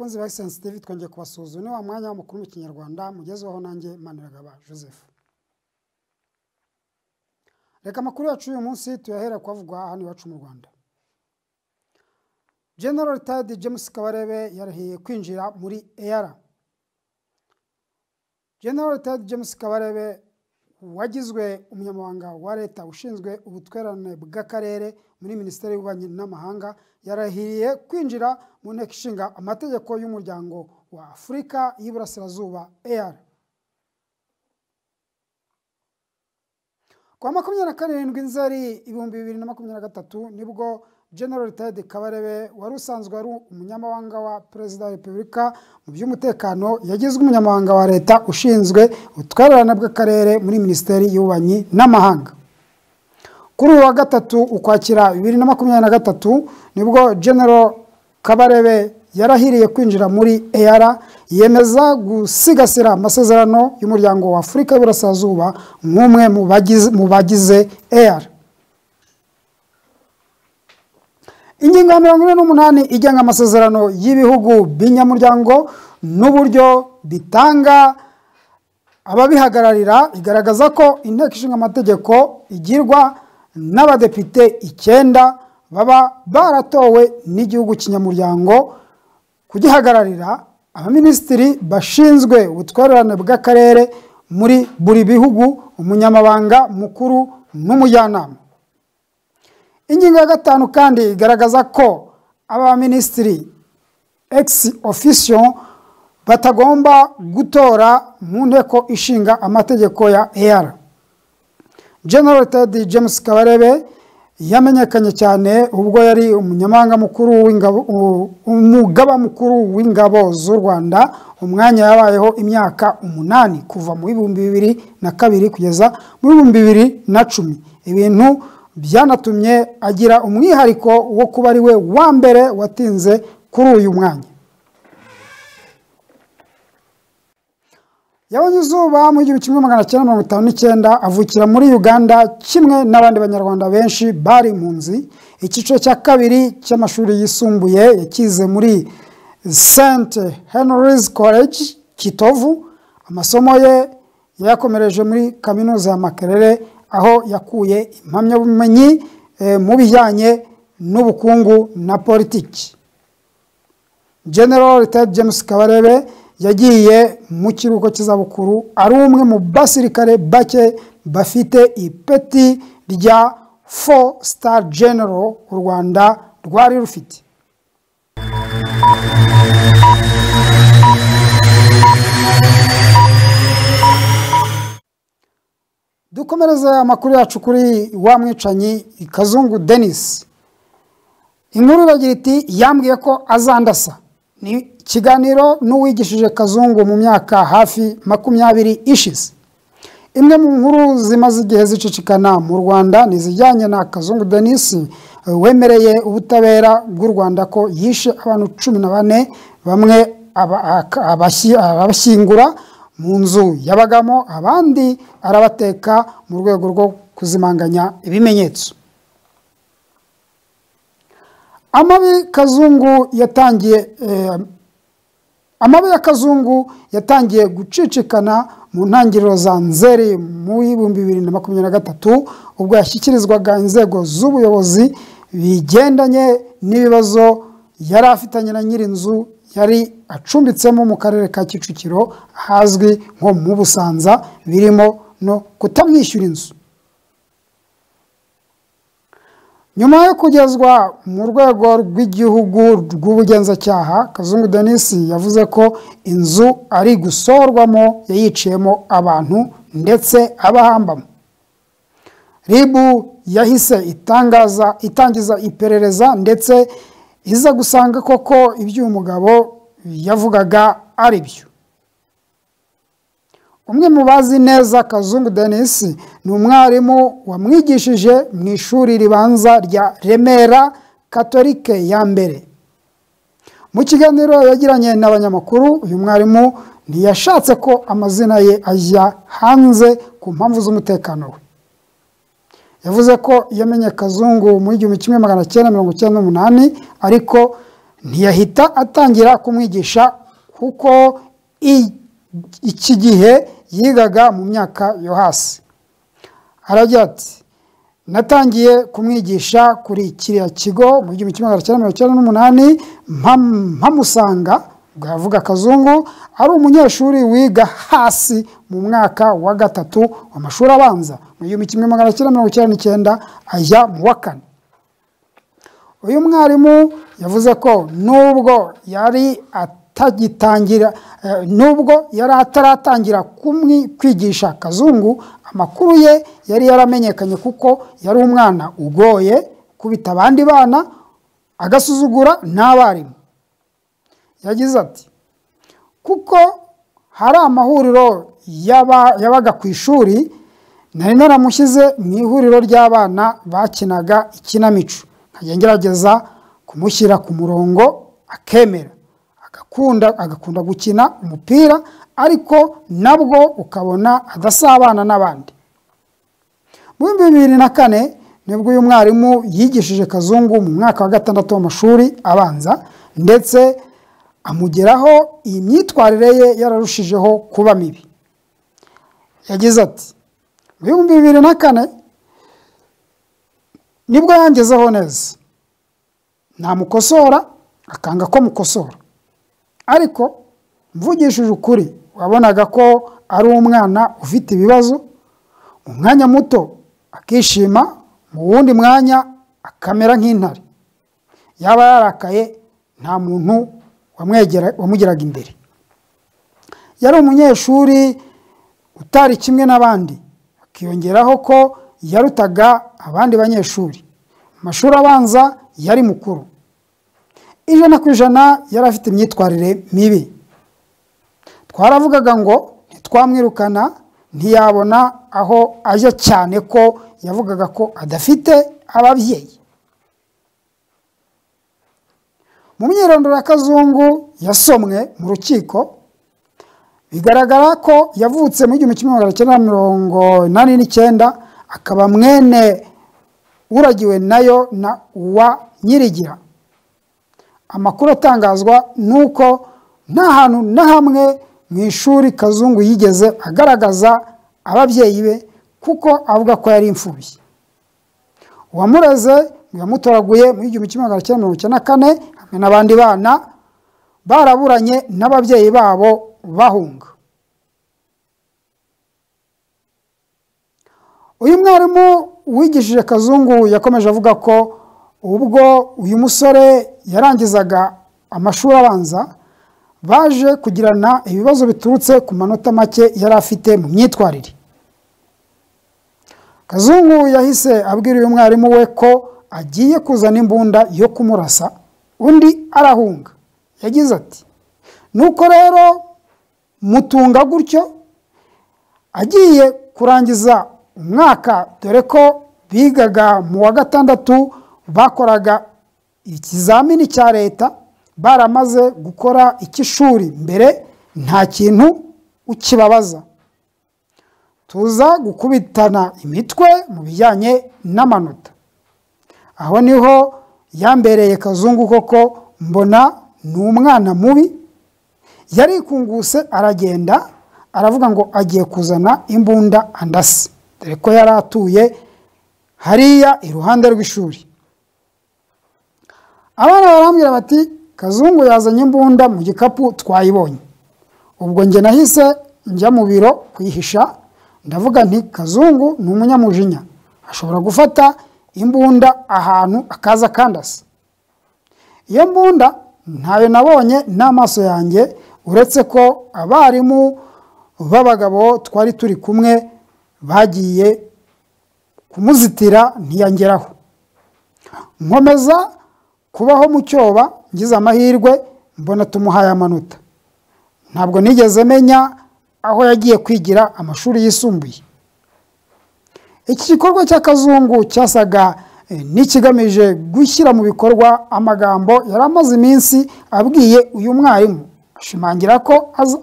Bakunzi ba Excellence TV, twongeye kubasuhuza. Ni wa mwanya w'amakuru mu Kinyarwanda mugezweho nanjye Maniragaba Joseph. Reka amakuru yacu uyu munsi tuyahera kwavugwa hano iwacu mu Rwanda. General Retired James Kabarebe yarahiye kwinjira muri EAR. General Retired James Kabarebe wagizwe umunyamabanga wa leta ushinzwe ubutwererane bw'akarere muri Minisiteri y'Ububanyi n'Amahanga yarahiriye kwinjira mu nteko ishinga amategeko y'umuryango wa Afurika y'Iburasirazuba EAR. Kwa 27 Nzeri 2023 nibwo General Retired Kabarebe wari usanzwe ari umunyamabanga wa Perezida wa Repubulika mu by'umutekano yagizwe umunyamabanga wa leta ushinzwe ubutwererane bw'akarere muri Minisiteri y'Ububanyi n'Amahanga. Kuri uyu wa gatatu Ukwakira 2023 nibwo General Kabarebe yarahiriye kwinjira muri EAR, yemeza gusigasira amasezerano y'umuryango wa Afurika y'Iburasirazuba nk'umwe mu bagize EAR. Ingingo ya 48 igenga amasezerano y'ibihugu binyamuryango n'uburyo bitanga ababihagararira igaragaza ko inteko ishinga amategeko igirwa n'abadepite 9 baba baratowe n'igihugu kinyamuryango kugihagararira, abaminisitiri bashinzwe ubutwererane bw'akarere muri buri bihugu, umunyamabanga mukuru n'umujyanama. Ingingo ya 5 kandi igaragaza ko abaminisitiri ex officio batagomba gutora mu nteko ishinga amategeko ya EAR. General Retired James Kabarebe yamenyekanye cyane ubwo yari umunyamabanga mukuru w'ingabo, umugaba mukuru w'ingabo z'u Rwanda, umwanya yabayeho imyaka 8 kuva mu 2002 kugeza mu 2010. Ibintu byanatumye agira umwihariko wo kuba ari we wa mbere watinze kuri uyu mwanya. Yabonye izuba mu 1959 avukira muri Uganda kimwe n'abandi banyarwanda benshi bari impunzi. Icyiciro cya kabiri cy'amashuri yisumbuye yakize muri St Henry's College Kitovu. Amasomo ye yayakomereje muri kaminuza ya Makerere aho yakuye impamyabumenyi mu bijyanye n'ubukungu na politiki. General Retired James Kabarebe yagiye mu kiruhuko cy'izabukuru ari umwe mu basirikare bake bafite ipeti rya 4 star general u Rwanda rwari rufite. Dukomereza amakuru yacu kuri wa mwicanyi Kazungu Denis. Inkuru iragira iti yambwiye ko azandasa. Ni ikiganiro n'uwigishije Kazungu mu myaka hafi 20 ishize. Imwe mu nkuru zimaze igihe zicicikana mu Rwanda ni izijyanye na Kazungu Denis wemereye ubutabera bw'u Rwanda ko yishe abantu 14 bamwe abashyingura mu nzu yabagamo, abandi arabateka mu rwego rwo kuzimanganya ibimenyetso. Amabi ya Kazungu yatangiye gucicikana mu ntangiriro za Nzeri mu 2023 ubwo yashyikirizwaga inzego z'ubuyobozi bigendanye n'ibibazo yari afitanye na nyirinzu yari acumbitsemo mu karere ka Kicukiro ahazwi nko mu Busanza, birimo no kutamwishyura inzu. Nyuma yo kugezwa mu rwego rw'igihugu rw'ubugenzacyaha, Kazungu Denis yavuze ko inzu ari gusorwamo yayiciyemo abantu ndetse abahambamo. RIB yahise itangiza iperereza ndetse iza gusanga koko ibyo uyu mugabo yavugaga ari byo. Umwe mu bazi neza Kazungu Denis ni umwarimu wamwigishije mu ishuri ribanza rya Remera Katolike ya mbere. Mu kiganiro yagiranye n'abanyamakuru, uyu mwarimu ntiyashatse ko amazina ye ajya hanze ku mpamvu z'umutekano we. Yavuze ko yamenye Kazungu mu 1998 ariko Ntiyahita atangira kumwigisha kuko iki gihe yigaga mu myaka yo hasi. Aragira ati natangiye kumwigisha kuri kiriya kigo mu 1998, mpamusanga, bwavuga Kazungu, ari umunyeshuri wiga hasi mu mwaka wa 3 w'amashuri abanza. Mu 1999 ajya mu wa 4. Uyu mwarimu yavuze ko nubwo yari atagitangira, nubwo yari ataratangira kwigisha Kazungu, amakuru ye yari yaramenyekanye kuko yari umwana ugoye kubita abandi bana, agasuzugura n'abarimu. Yagize ati kuko hari amahuriro yabaga ku ishuri, nari naramushyize mu ihuriro ry'abana bakinaga ikinamico, nkajya ngerageza kumushyira ku murongo akemera, agakunda gukina umupira, ariko nabwo ukabona adasabana n'abandi. Mu 2004 nibwo uyu mwarimu yigishije Kazungu mu mwaka wa 6 w'amashuri abanza, ndetse amugeraho iyi myitwarire ye yararushijeho kuba mibi. Yagize ati mu 2004 nibwo yangezeho neza, namukosora akanga ko mukosora, ariko mvugishije ukuri wabonaga ko ari umwana ufite ibibazo. Mu mwanya muto akishima, mu wundi mwanya akamera nk'intare, yaba yarakaye nta muntu wamugeraga imbere. Yari umunyeshuri utari kimwe n'abandi, akiyongeraho ko yarutaga abandi banyeshuri. Mu mashuri abanza yari mukuru, 100% yari afite imyitwarire mibi. Twaravugaga ngo ntitwamwirukana, ntiyabona aho ajya, cyane ko yavugaga ko adafite ababyeyi. Mu myirondoro ya Kazungu yasomwe mu rukiko, bigaragara ko yavutse mu 1989, akaba mwene uragiwe nayo na uwa Nyirigira. Amakuru atangazwa nuko nta hantu na hamwe mu ishuri Kazungu yigeze agaragaza ababyeyi be, kuko avuga ko yari imfubyi. Uwamureze yamutoraguye mu 1994 hamwe n'abandi bana baraburanye n'ababyeyi babo bahunga. Uyu mwarimu wigishije Kazungu yakomeje avuga ko ubwo uyu musore yarangizaga amashuri abanza, baje kugirana ibibazo biturutse ku manota make yari afite mu myitwarire. Kazungu yahise abwira uyu mwarimu we ko agiye kuzana imbunda yo kumurasa, undi arahunga. Yagize ati nuko rero mutunga gutyo, agiye kurangiza umwaka, dore ko bigaga mu wa 6, bakoraga ikizamini cya leta, baramaze gukora icy'ishuri mbere, nta kintu ukibabaza. Tuza gukubitana imitwe mu bijyanye n'amanota. Aho niho yambereye Kazungu koko, mbona ni umwana mubi. Yarikunguse aragenda, aravuga ngo agiye kuzana imbunda andase, dore ko yari atuye hariya iruhande rw'ishuri. Abana barambwira bati Kazungu yazanye imbunda mu gikapu twayibonye. Ubwo njye nahise njya mu biro kwihisha, ndavuga nti Kazungu ni umunyamujinya, ashobora gufata imbunda ahantu akaza kandasa. Iyo mbunda ntayo nabonye n'amaso yanjye, uretse ko abarimu b'abagabo twari turi kumwe bagiye kumuzitira ntiyangeraho. Nkomeza kubaho mu cyoba, ngize amahirwe mbona tumuhaye amanota. Ntabwo nigeze menya aho yagiye kwigira amashuri yisumbuye. Iki gikorwa cya Kazungu cyasaga n'ikigamije gushyira mu bikorwa amagambo yari amaze iminsi abwiye uyu mwarimu,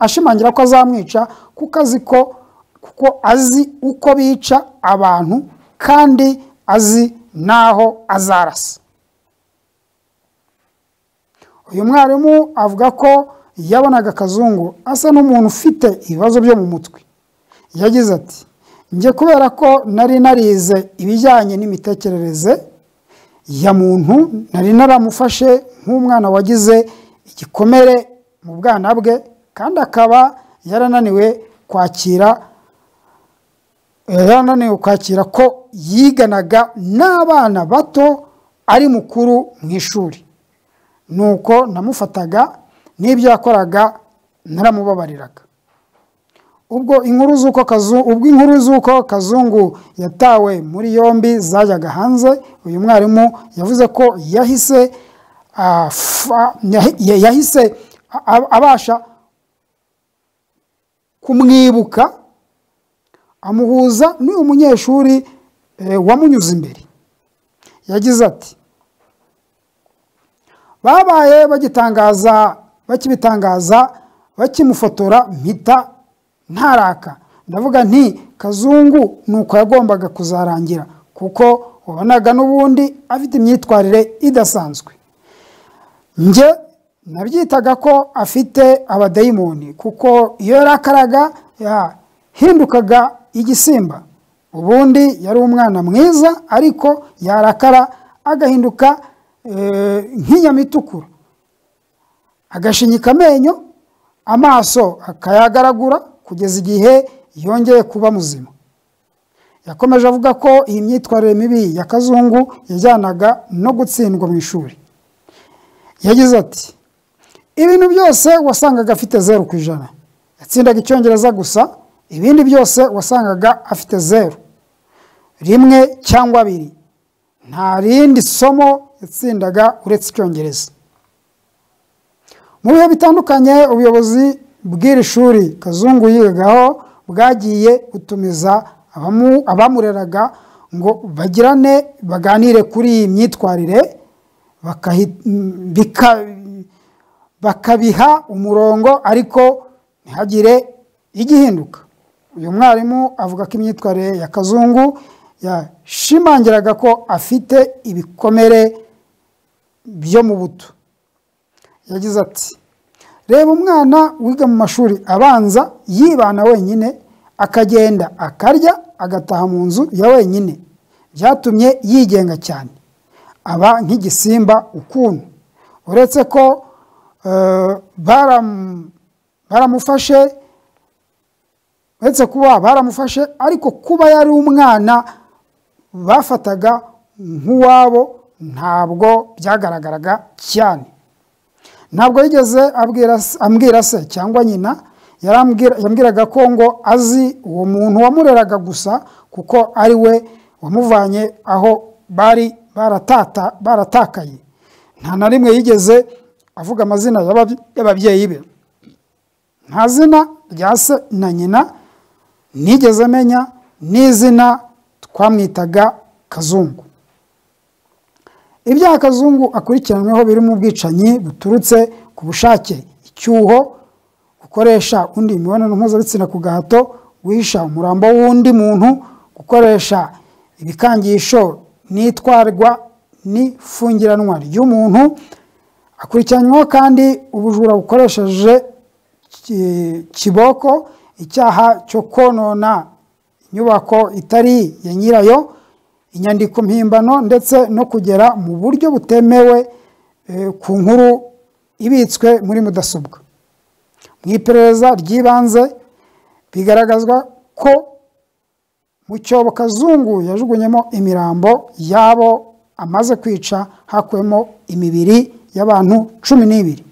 ashimangira ko azamwica kuko azi uko bica abantu kandi azi naho azarasa. Uyu mwarimu avuga ko yabonaga Kazungu asa n'umuntu ufite ibibazo byo mu mutwe. Yagize ati: "Njye kubera ko nari narize ibijyanye n'imitekerereze ya muntu, nari naramufashe nk'umwana wagize igikomere mu bwana bwe kandi akaba yarananiwe kwakira ko yiganaga n'abana bato ari mukuru mu ishuri. Nuko namufataga n'ibyo yakoraga naramubabariraga." Ubwo inkuru z'uko Kazungu yatawe muri yombi zajyaga hanze, uyu mwarimu yavuze ko yahise abasha kumwibuka, amuhuza n'uyu munyeshuri wamunyuze imbere. Yagize ati: "Babaye bakibitangaza bakimufotora mpita ntaraka, ndavuga nti Kazungu nuko yagombaga kuzarangira, kuko wabonaga n'ubundi afite imyitwarire idasanzwe. Njye nabyitaga ko afite abadayimoni, kuko iyo yarakaraga yahindukaga igisimba. Ubundi yari umwana mwiza, ariko yarakara agahinduka nk'inyama itukura, agashinyika amenyo, amaso akayagaragura kugeza igihe yongeye kuba muzima." Yakomeje avuga ko iyi myitwarire mibi ya Kazungu yajyanaga no gutsindwa mu ishuri. Yagize ati: "Ibintu byose wasangaga afite 0%. Yatsindaga Icyongereza gusa, ibindi byose wasangaga afite 0, 1 cyangwa 2. Nta rindi somo yatsindaga uretse Icyongereza." Mu bihe bitandukanye ubuyobozi bw'iri shuri Kazungu yigagaho bwagiye butumiza abamureraga ngo bagirane baganire kuri iyi myitwarire, bakabiha umurongo, ariko ntihagire igihinduka. Uyu mwarimu avuga ko imyitwarire ya Kazungu yashimangiraga ko afite ibikomere byo mu buto. Yagize ati: "Reba umwana wiga mu mashuri abanza yibana wenyine, akagenda akarya agataha mu nzu ya wenyine. Byatumye yigenga cyane, aba nk'igisimba ukuntu. Uretse ko baramufashe, uretse kuba baramufashe, ariko kuba yari umwana bafataga nk'uwabo ntabwo byagaragaraga cyane. Ntabwo yigeze ambwira se cyangwa nyina, yambwiraga ko ngo azi uwo muntu wamureraga gusa, kuko ari we wamuvanye aho bari baratakaye. Nta na rimwe yigeze avuga amazina y'ababyeyi be. Nta zina rya se na nyina nigeze amenya, n'izina twamwitaga Kazungu." Ibyaha Kazungu akurikiranweho birimo ubwicanyi buturutse ku bushake, icyuho, gukoresha undi imibonano mpuzabitsina ku gahato, guhisha umurambo w'undi muntu, gukoresha ibikangisho n'itwarwa n'ifungiranwa ry'umuntu. Akurikiranyweho kandi ubujura bukoresheje kiboko, icyaha cyo konona inyubako itari ya nyirayo, inyandiko mpimbano, ndetse no kugera mu buryo butemewe ku nkuru ibitswe muri mudasobwa. Mu iperereza ry'ibanze bigaragazwa ko mu cyobo Kazungu yajugunyemo imirambo yabo amaze kwica hakuwemo imibiri y'abantu 12.